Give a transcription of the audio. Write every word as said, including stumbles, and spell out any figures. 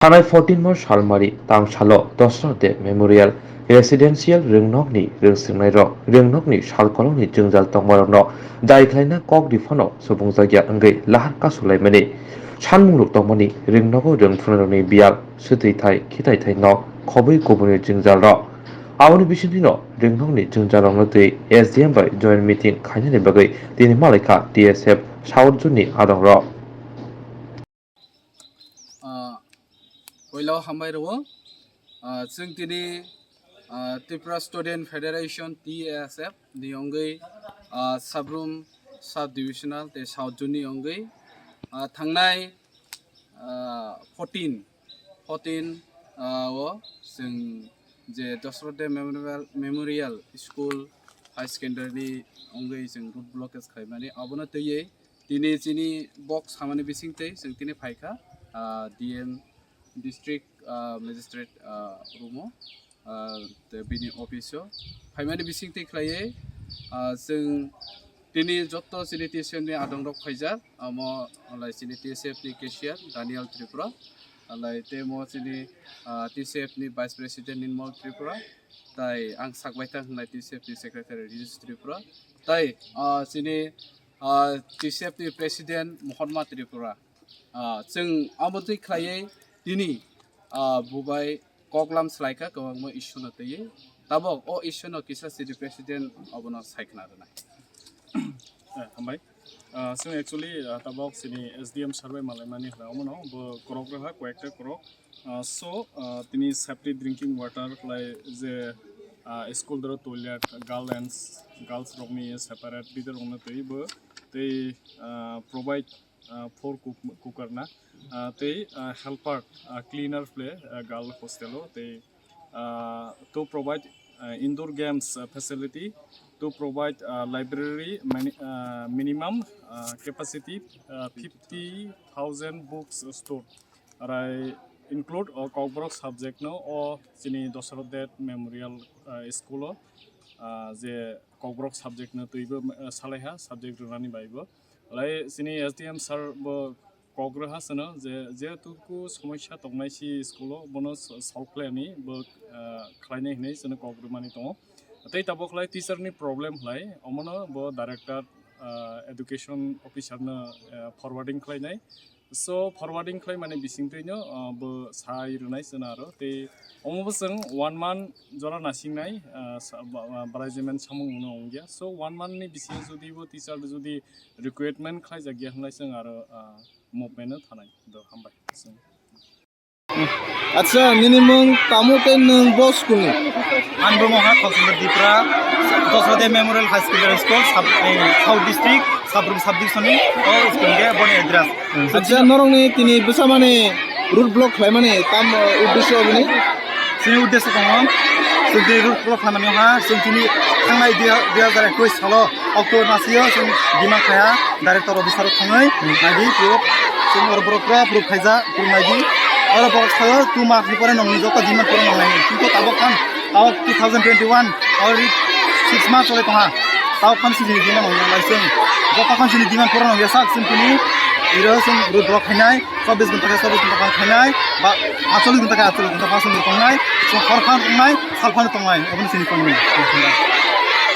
Thanai fourteen mo salmari tangsalo Dosra De Memorial Residential rwngnokni rwngswngnairok rwngnokni salkolokni jwngjal tongmarokno dai khlaina kok riphano subungjakya wngwi lahar kasulaimani sanmungrok tongmani rwngnogo rwngphrunairokni biyal swtwi thai khitai thaino khobwi kubuni jwngjalrok. Aboni bisingtwino rwngnokni jwngjalrokno twi S D M bai joint meeting khainani bagwi tini malaikha T S F South Zone ni adongrok. Ah, poila o hambai rwo. Ah, chwng tini, ah, Tripura Student Federation, T S F ni wngwi, ah, Sabrum Sub Divisional tei South Zone ni wngwi, ah, thangnai, ah, fourteen, fourteen, ah, o chwng je Dosra De Memorial, Memorial School High Secondary ni wngwi chwng road blockage khaimani, abono twiwi tini chini bok samani bisingtwi chwng tini phaikha, ah, D M District, ah, Magistrate, ah, room o, ah, tei bini office o phaimani bisingtwi khlaiwi, ah, chwng tini jotto chini T S F ni adongrok phaijak, amo alai chini T S F ni cashier Daniel Tripura, alai tei mo chini, ah, T S F ni Vice President Nirmal Tripura, tai ang sakbai thang hwnlai T S F ni Secretary Rijesh Tripura, tai, ah, chini, ah, T S F ni President Mohanma Tripura. Ah, chwng amo twi khlaiwi tini, ah, bubai koklam swlaikha kwbangma issue no twiwi. Tabok o issue no kisa chini President obono sai khna rwnai. Eh, hambai. Ah, chwng actually, ah, tabok chini S D M sir bai malaimani hwnwi omono bo korok rwha, koyekta korok. Ah, so, ah, tini safety drinking water khlai je, ah, school doro toilet, girl and girls rokni separate bidor rokno twi bo tei, ah, provide, ah, four cook-, cooker na, ah, tei, ah, helper, ah, cleaner ple, ah, girl hostel o tei, ah, to provide, ah, indoor games, ah, facility, to provide, ah, library mani-, ah, minimum, ah, capacity, ah, fifty thousand books store. Arai include o Kokborok subject no o chini Dosra De Memorial, ah, school o, ah, je Kokborok subject no twibo, ah, salaiha subject rwnani baibo. Alai chini S D M sir bo kok rwha chwno je jehetu ku somosya tongnai si school o bono so-, solve khlaini bo, ah, khlainai hinwi chwno kok rwmani tongo. Tei tabok khlai teacher ni problem khlai omono bo director, ah, education officer no, ah, forwarding khlainai. So forwarding khlai mani bisingtwi no, ah, bo sai rwnai chwng aro tei omo bo chwng one month jora nasingnai, ah, sa-, ba-, ba-, baraijaimani samung no wngya. So one month ni bisingo jodi bo teacher jodi recruitment khlai jakya hwnlai chwng aro, ah, movement no thanai. Do hambai. Acha, nini mung tamo tei nwng bo school ni? Ang bo moha Kholsundor Dipra, Dosra De Memorial High Secondary School, sub, eh, South District, Sabrum Sub Division ni, o school ke boni address. Acha, norok ni tini bwsa mani road block khlai mani tam, eh, uddesho bini? Sini uddesho tongo, sini road block khlai mani ha, sini tini thangnai dui hajar ekwis salo, October masio chwng demand khaiha director officer rok thangwi naidi proof chwng oro borok pura proof khaijak proof naidi oro borok sayo two month ni pore nongni joto demand pura nongnai kintu tabok khan tabok two thousand twenty-one already six months choli tongha tabok khan sini demand nongnai chwng joto khan sini demand pura nongya sak chwng tini iro chwng road block khainai chobbish ghonta khe chobbish ghonta khan khainai ba atchollish ghonta khe atchollish ghonta khan chwng tongnai chwng hor khan tongnai sal khan tongnai oboni sini tongnai.